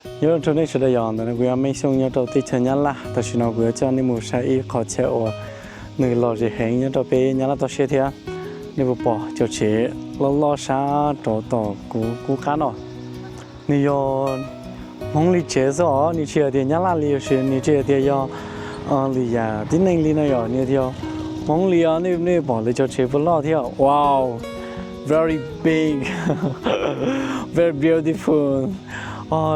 Nyob zoo rau nej sawv daws, yog ntawm no kuv yog Mej Xyooj nyob rau teb chaws Nyab Laj. Tam sim no kuv yuav coj nej mus saib ib qho chaw uas nws lom zem heev nyob rau peb Nyab Laj toj siab thiab. Nej puas pom cov tsev loj loj sab rov tom kuv qub qab no? Nws yog Hmoob li tsev xwb os, nws tsis hais tias Nyab Laj li, nws tsis hais tias yog lwm yam tib neeg li no yom, nws yog Hmoob li os. Nej pom lawv cov tsev puas loj thiab? Wow, very big, very beautiful.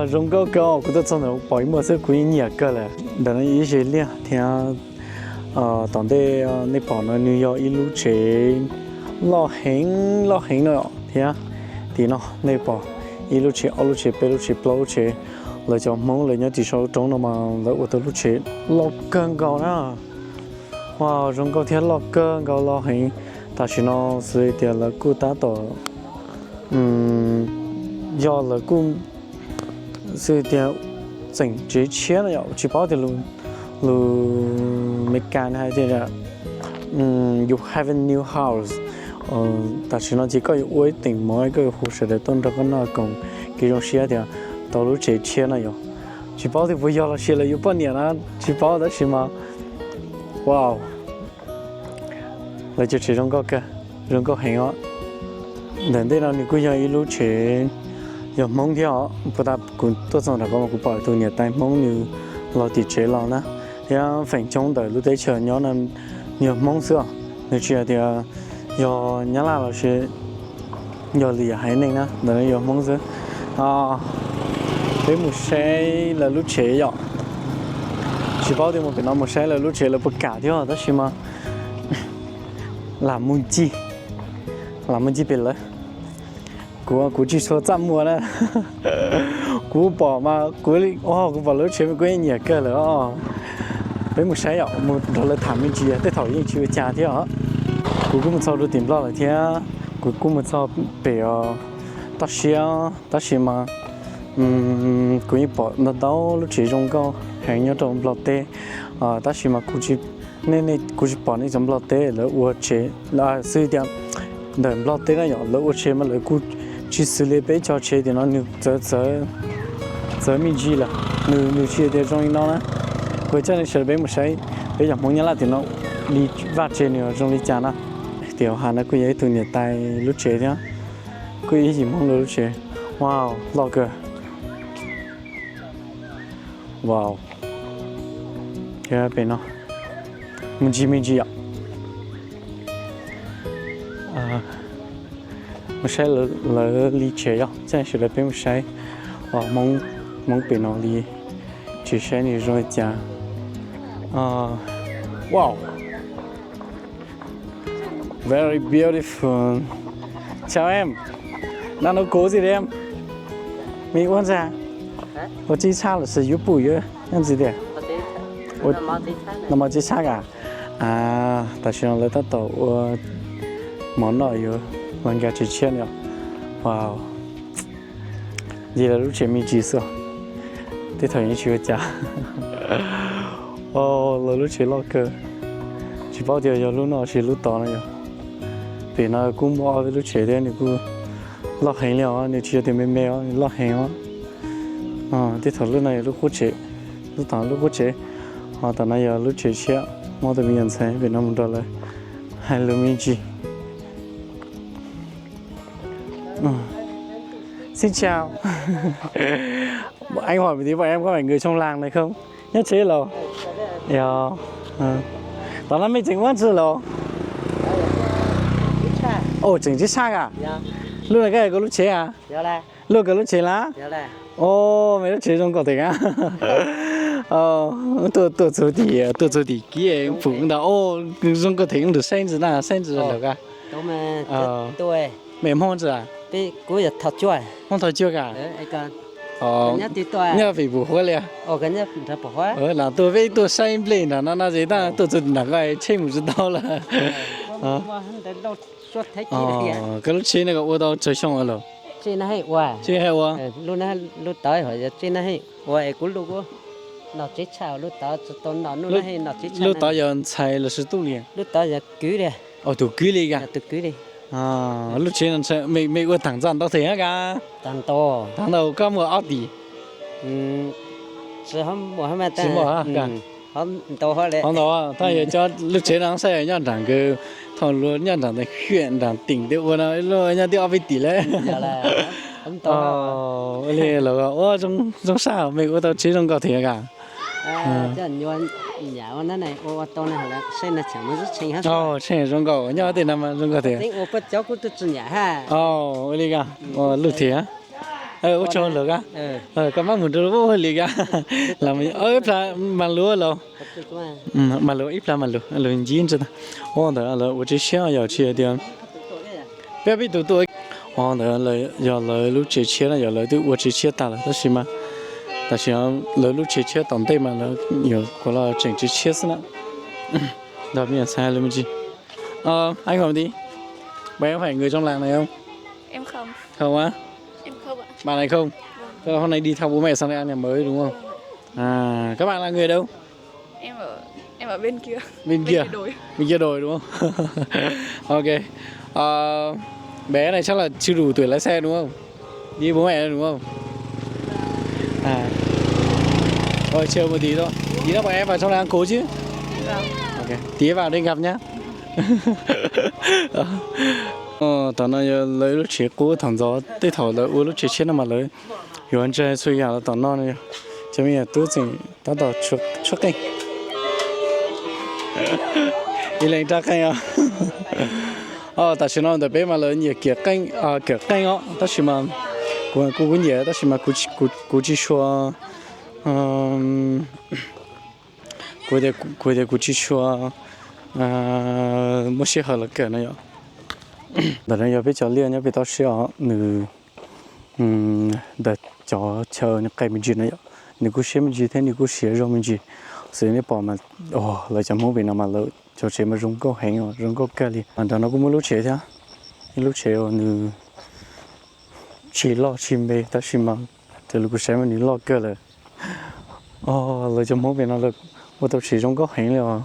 Zoo nkauj kawg. Kuv tuaj txog ntawm pom ib muag xwb kuv yeej nyiam kawg lawm. Ntawm no ib ze liaj thiab. Tom ntej nej pom no nws yog ib lub tsev loj heev loj heev no thiab. Tim no nej pom ib lub tsev, ob lub tsev, peb lub tsev, plaub lub tsev. Lawv cov Hmoob lawv nyob tim saum lub roob no mas lawv ua tau lub tsev loj kawg nkaus na. Wow, zoo nkauj thiab loj kawg nkaus, loj heev. Tam sim no xws li tias lawv kuj tab tom, yog lawv kuj xws li tias tseem tsev tshiab no yom, tsis paub tias lus Meskas hais tias you have a new house. Tam sim no ces koj yuav ua ib teem mov, koj yuav hu sawv daws tuaj nrog koj noj koom kev zoo siab tias tau lub tsev tshiab no yom. Tsis paub tias puas yog los sis lawv yuav poj niam na, tsis paub tab sis mas wow, lawv cov tsev zoo nkauj kawg, zoo nkauj heev os. Ntawm ntej no nws kuj yog ib lub tsev yog Hmoob thiab os. Puag ta kuv tuaj txog nram ko mas kuv pom tus niam tais Hmoob nws los tim tsev los na, thiab feem coob ntawm lub teb chaws nyob no nws yog Hmoob xwb os. Nws tsis hais tias yog Nyab Laj los sis yog lwm yam haiv neeg na, ntawm no yog Hmoob xwb. Peb mus saib lawv lub tsev yom. Tsis paub tias mus pem no mus saib lawv lub tsev lawv puas kam thiab tab sis mas lam mus ncig, lam mus ncig pem lawv. Kuv, kuv tsis tshua txaj muag na. Kuv pom mas kuv, kuv pom lawv lub tsev mas kuv yeej nyiam kawg lawm os. Peb mus saib yom, mus nrog lawv tham me ntsis, tej thaum yeej tsis ua cas thiab os. Kuv kuj mus txog rau tim Nplog lawm thiab, kuv kuj mus txog pem toj siab tab sis mas kuv yeej pom ntau ntau lub tsev zoo nkauj heev nyob rau Nplog teb. Tab sis mas kuv tsis, nej, nej, kuv tsis pom nej cov Nplog teb lawv ua tsev, xws li tias ntawm Nplog teb na yom, lawv ua tsev mas lawv kuj tsis xws li peb cov tsev tim no nws txawv, txawv me ntsis lawm, nws, nws tsis tias zoo li no na. Kuv coj nej sawv daws peb mus saib peb cov Hmoob Nyab Laj tim no li vaj tsev nws zoo li cas na. Tim hauv hav no kuj yog ib tug niam tais lub tsev thiab, kuj ib yim Hmoob lub tsev. Wow, loj kawg. Wow, pem no mus ncig me ntsis yom. Mus saib lawv li tsev yom, coj nej sawv daws peb mus saib Hmoob pem no li tsev saib nws zoo li cas. Wow, very beautiful. Chào em. Đang nấu cỗ gì đấy em? Mì Uống trà. Có chính xác là sử dụng bụi á, em gì đấy? Nấu món chính xác à? À, tam sim no lawv tab tom ua mov noj yuav los nkag tsev tshiab no. Wow. Ces lawv lub tsev me ntsis xwb, tej thaum yeej tsis ua cas. Lawv lub tsev loj kawg, tsis paub tias yog lub no los sis lub tod no yom. Pem no kuj muaj ob peb lub tsev thiab, nws kuj loj heev li os, nws tsis yog tias me me os, nws loj heev os. Tej thaum lub no yog lub qub tsev, lub tod lub qub tsev, ho tom no yog lub tsev tshiab, muaj tus me nyuam ntxhais pem no mus nrog lawv hais lus me ntsis. Xin chào. Anh hỏi một tí, bọn em có phải người trong làng này không? Nhất trí rồi. Rồi. Đó là mình chỉnh quán sư rồi. Ồ, chỉnh chiếc xác à? Lúc này các em có lắp chế à? Lub kawg lub tsev lawm? Ôb, mej lub tsev zoo nkauj tiag a. Tuaj, tuaj txug tim, tuaj txug tim kib pum ntawd, ôb, zoo nkauj tiag, tus saib ntsis na, saib ntsis lawm ka. Mej Hmoob ntsis a? Hmoob Thoj Cuaj ka? Nyob pem pum huab li. Lam tuaj peb tuaj saib nplej nram no no es tab tuaj txug nram ko tsheb mus tsis tau lawm. Koj lub tsev no koj ua tau tsawg xyoo lawm? Tsev no ua, lub tod ua, lub tod yog ntxhais los sis tub li? Lub tod yog kwv li. Tus kwv li ka? Lub tsev no mej ua tag ntxaj ntau teg ka? Tag ntau, koj muaj ob tim. Tsis muaj, tsis muaj. Hov ntau, thaj yuav cov lub tsev no saib nyob nram nkawd, thaum luag nyob nram ntawd hiam nram tim tej ua no luag nyob tib ob peb tim lawm. Ua li lawv ua zoo sab me ua tau tsev zoo nkauj thiab ka. Tsheej zoo nkauj nyob tej no mas zoo nkauj thiab. Ua li ka, ua luj thiab. Ua tsaug lawm ka. Koj maj mus rau ua li ka. Ib plab mas luv los, mas luv ib plab mas luv luv ncib ntsis. Ua ntawd lawv ua tsev tshiab yog tsis tias peb peb tus tuaj. Ua ntawd yog lawv lub tsev tshiab no yog lawv twb ua tsev tshiab tag lawm tab sis mas tam sim lawv lub tsev tshiab tom ntej mas lawv yuav kuv los tseem tsev tshiab xwb na. Đọc miệng sai luôn chứ. Ờ, anh Hồng đi. Bạn có phải người trong làng này không? Em không. Không á? Em không ạ. Bạn này không? Vâng. Thế là hôm nay đi thăm bố mẹ sang đây ăn nhà mới đúng không? Vâng ạ. À, các bạn là người đâu? Em ở, em ở bên kia. Bên kia? Bên kia đồi. Bên kia đồi đúng không? Ok. Ờ, bé này chắc là chưa đủ tuổi lái xe đúng không? Đi với bố mẹ đúng không? À. Thôi, chill một tí thôi. Tí nữa bọn em vào trong này ăn cơm chứ. Vâng. Ok. Tí vào đây gặp nhá. Tom no yog lawv lub tsev qub thaum ntxov, tej thaum lawv ua lub tsev tshiab no mas lawv yuav ntsia txhua yam los tom no no yog. Cov me nyuam tub tseem tab tom tshuab qeej. Ib leeg rab qeej os. Tam sim no ntawm peb mas lawv nyiam kawm qeej os, tab sis mas kuv kuj nyiam tab sis mas kuv tsis tshua, kuv tias kuv tsis tshua muaj sij hawm los kawm no yom. Ntawm no yog peb cov liaj nyob pem toj siab os, nws ntawm cov chaw nws qis me ntsis no yom, nws kuj siab me ntsis thiab nws kuj siav zoo me ntsis. Xws nej pom mas lawv cov Hmoob pem no mas lawv cov tsev mas zoo nkauj heev, zoo nkauj kawg li. Nram no kuj muaj lub tsev thiab, ib lub tsev uas nws tsis loj tsis npe tab sis mas raws li kuv saib mas nws loj kawg lawm. Lawv cov Hmoob pem no lawv ua tau tsev zoo nkauj heev li os.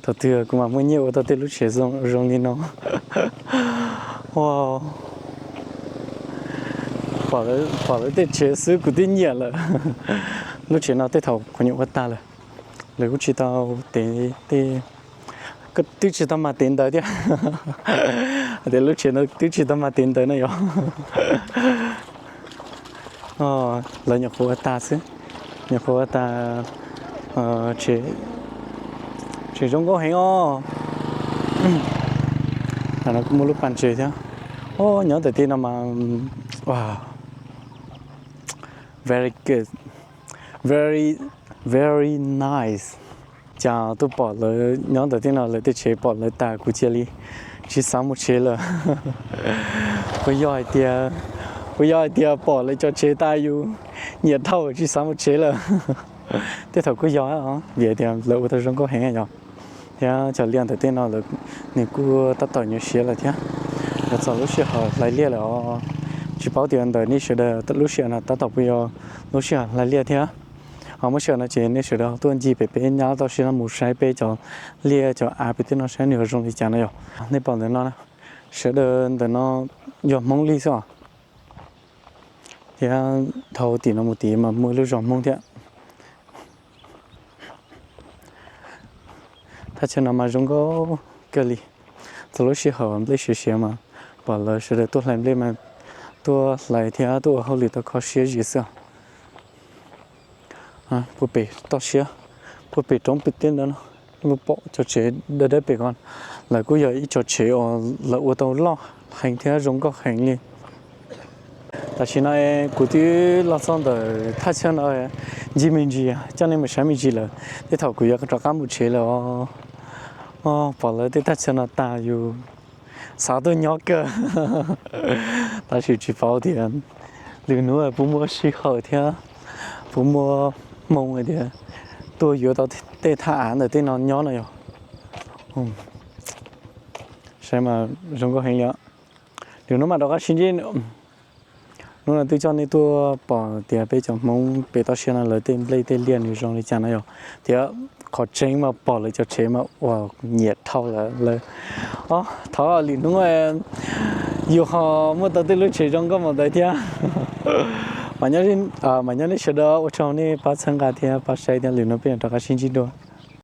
Thaum twg kuv mam muaj nyiaj ua tau tej lub tsev zoo li no. Pom lawv tej tsev xwb kuv twb nyiam lawm. Lub tsev no tej thaum kuv nyuam ua tag lawm, lawv kuj tsis tau tev tej, twb tsis tau mag tev ntawd thiab. Hais tias lub tsev no twb tsis tau mag tev ntawd no yog. Lawv nyuam qhuav ua tag xwb, nyuam qhuav ua tag. Tsev zoo nkauj heev os. Ntawm no kuj muaj lub pas ntses thiab. Nyob ntawm tej no mas, very good, very, very nice. Cas tuaj pom lawv nyob ntawm tej no lawv tej tsev pom lawv tas kuv cia li tsis xav mus tsev lawm. Puas yog hais tias, puas yog hais tias pom lawv cov tsev tas yus nyiam dhau tsis xav mus tsev lawm. Tej thaum kuj yog vim tias lawv ua tau zoo nkauj heev yom. Thiab cov liaj ntawm tej no lawv, nws kuj tab tom nyuaj siav lawm thiab, yuav txog lub sij hawm hlais liaj lawm os. Tsis paub tias ntawm nej sawv daws lub sij hawm no tab tom puas yog lub sij hawm hlais liaj thiab. Ho muaj sij hawm no ces nej sawv daws tuaj ncig pem peb nyab toj siab no mus saib peb cov liaj cov av pem tej no saib nws yuav zoo li cas no yom. Nej pom ntawm no, sawv daws ntawm no yog Hmoob li xwb os. Thiab dhau tim no mus tid mas muaj ib lub zos Hmoob thiab. Thaj chaw no mas zoo nkauj kawg li. Txog lub sij hawm nplej siav siav mas pom lawv sawv daws tuaj hlais nplej mas tuaj hlais thiab tuaj ua hauj lwm tau kho siab zim xwb. Puag pem toj siab, puag pem roob pem tej ntawd no, lub pom cov tsev dawb dawb pem ko, lawv kuj yog ib co tsev uas lawv ua tau loj heev thiab zoo nkauj heev li. Tam sim no kuv twb los txog ntawm thaj chaw no, ncig me ntsis coj nej mus saib me ntsis lawm, tej thaum kuv yuav rov qab mus tsev lawm os. Pom lawv tej thaj chaw no tas yus xav tuaj nyob kawg. Tab sis tsis paub tias lwm hnub puas muaj sij hawm thiab puas muaj hmoo hais tias tuaj yuav tau tej thaj av ntawm tej no nyob no yog. Saib mas zoo nkauj heev li. Lwm hnub mam rov qab sib ntsib. Hnub no twb coj nej tuaj pom tias peb cov Hmoob pem toj siab no lawv tej nplej tej liaj nws zoo li cas no yog. Thiab qhov tseeb mas pom lawv cov tsev mas uas nyiam dhau lawm. Thov lwm hnub Yus ho muaj tau tej lub tsev zoo nkauj npaum ntawd thiab. Mas nyob nej sawv daws, ua tsaug nej pab txhawb nqa thiab pab saib thiab, lwm hnub peb mam rov qab sib ntsib dua.